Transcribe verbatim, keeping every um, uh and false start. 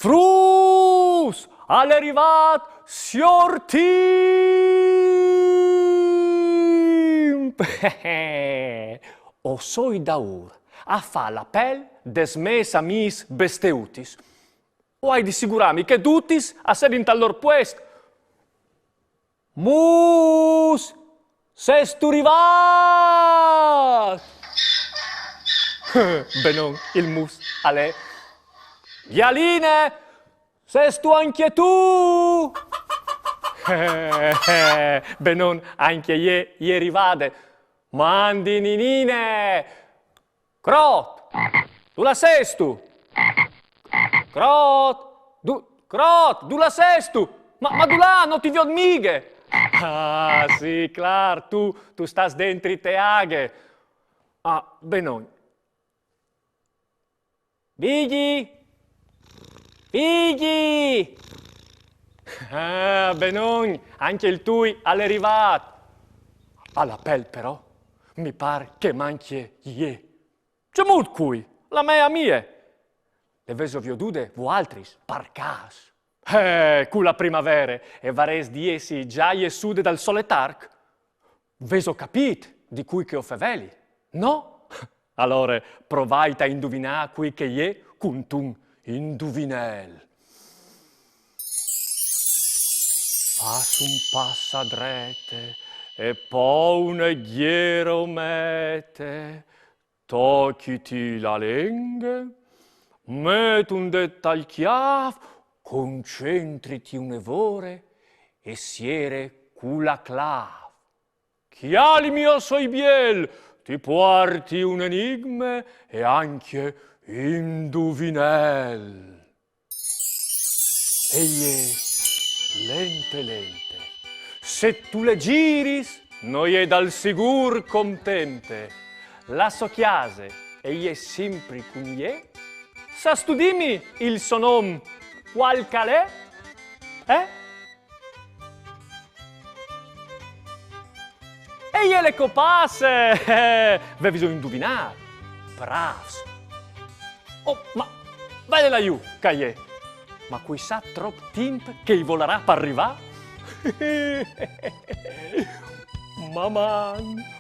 Fruts! Al è rivât siôr Timp! O soi daûr a fâ la pel des mês amîs besteutis. O ai di sigurâmi che dutis a sedin tal lôr puest. Mus, sêstu rivât? Benon, il mus al è. Gjaline, sêstu ancje tu? Benon, ancje jê e je rivade. Mandi ninine! Crot! Dulà sêstu? Crot! Du-, Crot, dulà sêstu? Ma, ma dulà, no ti viôt mighe! Ah, sì, clâr, tu, tu stâs dentri te aghe. Ah, benon. Vigji! Vigji! Ah, benon, ancje il tui al è rivât. A la pel però, mi pâr che e mancje jê. Cemût cui? La mê amie. Le vêso viodude vualtris, par câs? Eh, cu la primavere, e varès di jessi za jessude dal so letarc. Vêso capît di cui che o feveli? No? Alore provait a induvinâ cui che e je cuntun induvinel. Fâs un pas a drete e po un zîr a mete, tocjiti la lenghe, met un dêt tal cjâf, concentriti une vore e siere cu la clâf. Cjalimi, o soi biel, ti puarti un enigme e ancje induvinel. E je lente lente. Se tu le ziris, no je dal sigûr contente. La sô cjase e je simpri cun jê. Sâstu dîmi il so non, cuâl che al è? Eh? E je le copasse! Vêso induvinât? Brâfs! Oh, ma vele là jù, ca e je. Ma cui sa trop timp che i volarà par rivâ? Maman!